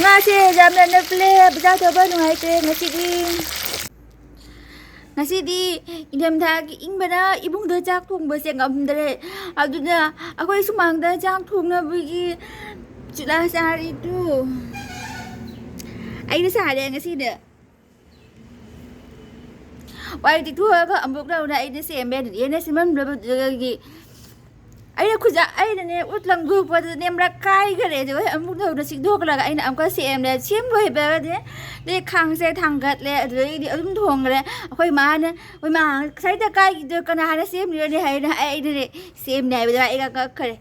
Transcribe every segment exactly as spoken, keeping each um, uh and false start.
ꯉꯥꯁꯦ ꯌꯥꯝꯅ ꯅꯞꯂꯦ, ꯕꯖꯥꯔ ꯇꯧꯕ ꯅꯨꯡꯉꯥꯏꯇ꯭ꯔꯦ ꯉꯁꯤꯗꯤ꯫ ꯉꯁꯤꯗꯤ ꯏꯪꯊꯝꯊꯥꯒꯤ ꯏꯪꯕꯅ ꯏꯃꯨꯡꯗ ꯆꯥꯛ ꯊꯣꯡꯕꯁꯦ ꯉꯝꯗ꯭ꯔꯦ꯫ ꯑꯗꯨꯅ ꯑꯩꯈꯣꯏ ꯁꯨꯃꯥꯡꯗ ꯆꯥꯛ ꯊꯣꯡꯅꯕꯒꯤ ꯆꯨꯂꯥ ꯆꯥꯔꯤꯗꯨ ꯑꯩꯅ ꯁꯥꯔꯦ ꯉꯁꯤꯗꯤ꯫ ꯋꯥꯏ ꯇꯩꯊꯣꯛꯑꯒ ꯑꯃꯨꯛ ꯅꯧꯅ ꯑꯩꯅ ꯁꯦꯝꯃꯦ꯫ ꯑꯗꯨꯗꯤ ꯑꯩꯅ ꯁꯦꯝꯃꯝꯗꯕꯗꯨꯗꯒꯤ ꯑꯩꯅ ꯈꯨꯖꯥ-, ꯑꯩꯅꯅꯦ ꯎꯠ ꯂꯪꯊꯣꯛꯄꯗꯅꯦ ꯃꯔꯛ ꯀꯥꯏꯈꯔꯦ꯫ ꯑꯗꯨꯒ ꯑꯃꯨꯛ ꯅꯧꯅ ꯁꯤꯡꯗꯣꯛꯂꯒ ꯑꯩꯅ ꯑꯃꯨꯛꯀ ꯁꯦꯝꯂꯦ꯫ ꯁꯦꯝ ꯂꯣꯏꯕꯒꯅꯦ ꯑꯗꯩ ꯈꯥꯡꯁꯦ ꯊꯥꯡꯒꯠꯂꯦ꯫ ꯑꯗꯨꯗꯒꯤꯗꯤ ꯑꯗꯨꯝ ꯊꯣꯡꯈ꯭ꯔꯦ꯫ ꯑꯩꯈꯣꯏ ꯃꯥꯅ, "ꯑꯩꯈꯣꯏ ꯃꯥ ꯉꯁꯥꯏꯗ ꯀꯥꯏꯈꯤꯗꯣ ꯀꯅꯥꯅ ꯁꯦꯝꯃꯤꯅꯣꯅꯦ?" ꯍꯥꯏꯅ ꯑꯩꯅꯅꯦ ꯁꯦꯝꯅꯦ ꯍꯥꯏꯕꯗ ꯑꯩꯒ ꯀꯛꯈꯔꯦ꯫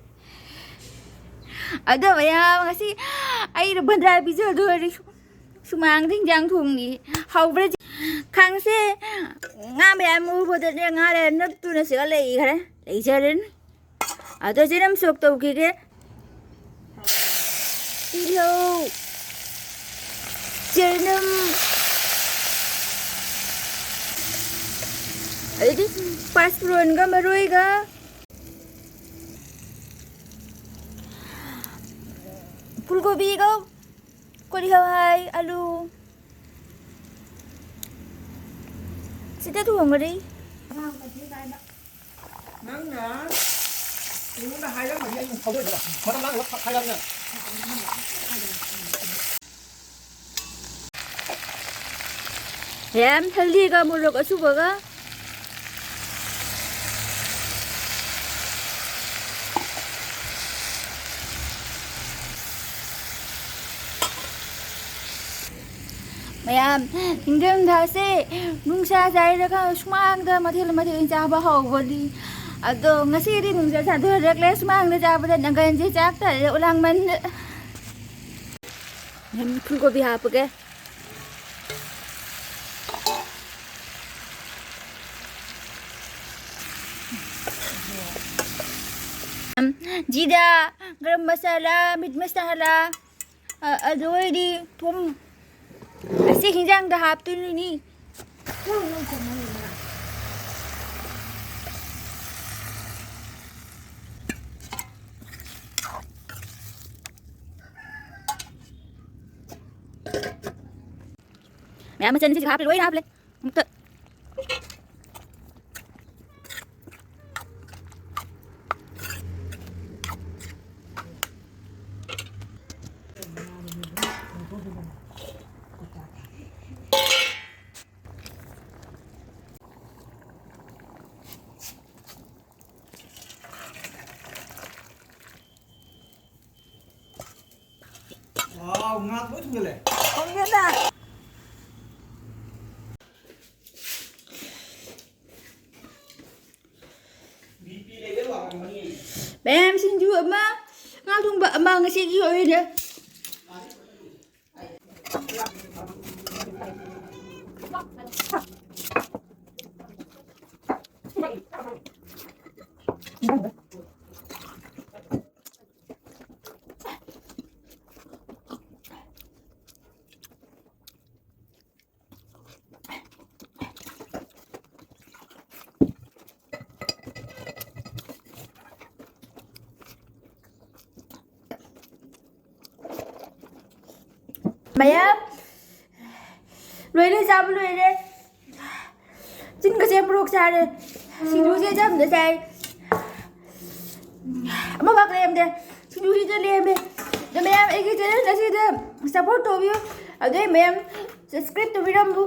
ꯑꯗꯣ ꯃꯌꯥꯝ ꯉꯁꯤ ꯑꯩꯅ ꯕꯟꯗ꯭ꯔꯥ ꯄꯤꯖꯗꯣꯔꯤ꯫ ꯁꯨꯃꯥꯡꯗ ꯍꯤꯟꯖꯥꯡ ꯊꯣꯡꯉꯤ꯫ ꯍꯥꯎꯕ꯭ꯔꯥ? ꯈꯥꯡꯁꯦ ꯉꯥ ꯃꯌꯥꯝ ꯎꯕꯗꯅꯦ ꯉꯥ ꯂꯩꯔ ꯅꯞꯇꯨꯅ ꯁꯤꯒ ꯂꯩꯈ꯭ꯔꯦ꯫ ꯂꯩꯖꯔꯅꯤ꯫ ꯑꯗꯣ ꯆꯦꯅꯝ ꯁꯣꯛ ꯇꯧꯈꯤꯒꯦ꯫ ꯇꯤꯜꯍꯧ, ꯆꯦꯅꯝ, ꯑꯗꯩꯗꯤ ꯄꯥꯁꯄꯨꯔꯣꯟꯒ ꯃꯔꯣꯏꯒ ꯐꯨꯜꯀꯣꯕꯤꯒ ꯀꯣꯂꯤ ꯍꯋꯥꯏ, ꯑꯂꯨ꯫ ꯁꯤꯗ ꯊꯣꯡꯈ꯭ꯔꯦ꯫ ꯅꯪꯅ ꯑꯩꯉꯣꯟꯗ ꯍꯥꯏꯔꯝꯃꯗꯤ ꯑꯩ ꯑꯃꯨꯛ ꯐꯥꯎꯖꯗꯕ꯫ ꯃꯇꯝ ꯃꯥꯡꯅꯕ ꯍꯥꯏꯔꯝꯃꯦ꯫ ꯌꯥꯝ ꯊꯜꯂꯤꯒ ꯃꯣꯔꯣꯛ ꯑꯁꯨꯕꯒ꯫ ꯃꯌꯥꯝ, ꯅꯤꯡꯊꯝꯊꯥꯁꯦ ꯅꯨꯡꯁꯥ ꯁꯥꯏꯔꯒ ꯁꯨꯃꯥꯡꯗ ꯃꯊꯦꯜ ꯃꯊꯦꯜ ꯆꯥꯕ ꯍꯧꯕꯅꯤ꯫ ꯑꯗꯣ ꯉꯁꯤꯗꯤ ꯅꯨꯡꯁꯥ ꯁꯥꯗꯣꯔꯛꯂꯦ꯫ ꯁꯨꯃꯥꯡꯗ ꯆꯥꯕꯗ ꯅꯪꯒꯟꯁꯦ ꯆꯥꯛ ꯇꯔꯦ ꯎꯂꯥꯡꯃꯟꯗ꯫ ꯐꯨꯜꯀꯣꯕꯤ ꯍꯥꯞꯄꯒꯦ꯫ ꯖꯤꯔꯥ, ꯒꯔꯝ ꯃꯁꯥꯂꯥ, ꯃꯤꯠ ꯃꯁꯥꯂꯥ, ꯑ-, ꯑꯗꯨ ꯑꯣꯏꯔꯗꯤ ꯊꯨꯝ꯫ ꯑꯁꯤ ꯍꯤꯟꯖꯥꯡꯗ ꯍꯥꯞꯇꯣꯏꯅꯤ꯫ ꯃꯌꯥꯝ ꯃꯆꯟꯁꯤꯡꯁꯦ ꯍꯥꯞꯄꯦ, ꯂꯣꯏꯅ ꯍꯥꯞꯂꯦ꯫ ꯑꯃꯨꯛꯇ꯫ ꯋꯥꯎ, ꯉꯥ ꯂꯣꯏ ꯊꯣꯡꯖꯜꯂꯦ꯫ ꯊꯣꯡꯖꯜꯂꯦ꯫ ꯃꯌꯥꯝ ꯁꯤꯡꯖꯨ ꯑꯃ, ꯉꯥ ꯊꯣꯡꯕ ꯑꯃ ꯉꯁꯤꯒꯤ ꯑꯣꯏꯅ꯫ ꯃꯌꯥꯝ ꯂꯣꯏꯅ ꯆꯥꯕ ꯂꯣꯏꯔꯦ꯫ ꯆꯤꯟꯒꯁꯦ ꯄ꯭ꯔꯣꯛ ꯆꯥꯔꯦ꯫ ꯁꯤꯡꯖꯨꯁꯦ ꯆꯝꯅ ꯆꯥꯏ꯫ ꯑꯃꯈꯛ ꯂꯩꯔꯝꯗꯦ꯫ ꯁꯤꯡꯖꯨꯁꯤꯗ ꯂꯩꯔꯝꯃꯦ꯫ ꯑꯗꯣ ꯃꯌꯥꯝ ꯑꯩꯒꯤ channel ꯑꯁꯤꯗ support ꯇꯧꯕꯤꯌꯨ꯫ ꯑꯗꯨꯗꯩ ꯃꯌꯥꯝ subscribe ꯇꯧꯕꯤꯔꯝꯃꯨ꯫